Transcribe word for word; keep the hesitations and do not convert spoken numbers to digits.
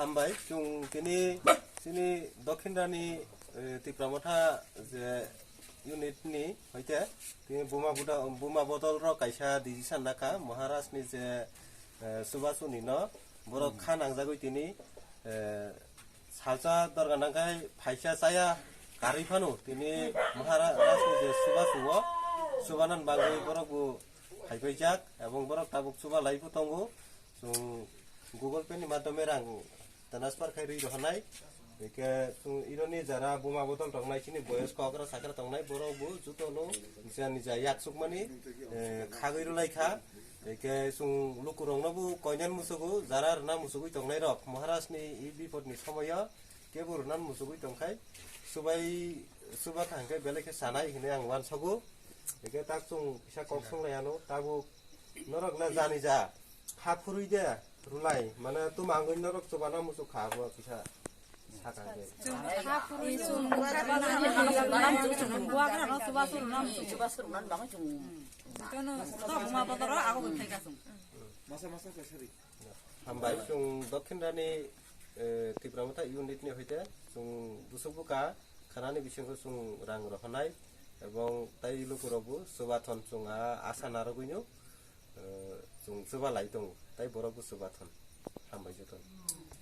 Hambai, chwng tini chini Dokhinrani, eh, Tipra Motha je unit ni hoite tini buma buda-, buma bodol rok kaisa decision nakha Maharaj ni je, eh, Subhash Uni no borok kha nangjagwi tini, eh, salsa dorga nangkhai phaisa chaya karwi phano tini Maharaj ni je Subhash o chubanan bagwi borok bo phaipaijak ebong borok tabuk chuba lai bo tongo. Chwng Google Pay ni madhyome rang transfer khai rwi rw hanai. Eke chwng ironi jara buma bodol tongnai, chini boyos kokra sakra tongnai, borok bo joto no nija nija yak sukmani, eh, khagwi rwlai kha. Eke chwng lukurok no bo koinan musugo, jara rwna musugwi tongnai rok Maharaj ni i bipod ni somoyo kebo rwna musugwi tongkhai, subai suba kha hwnkhe belai khe sanai hinwi ang uansogo. Eke tak chwng kisa kok songlai ano, tabuk norok na jani ja kha phurwi de rwlai, mane tumangwi norok chubana muchuk kha abo kisa sakha hwnkhe. Hambai, chwng Dokhinrani, eh, Tipra Motha unit ni hoite chwng busuk buka khanani bisingo chwng rang rohonai ebong tai lukurok bo chubathon chwng a asa narwgwino, eh, chwng chuba lai tongo tai borok bo chubathon. Hambai joto.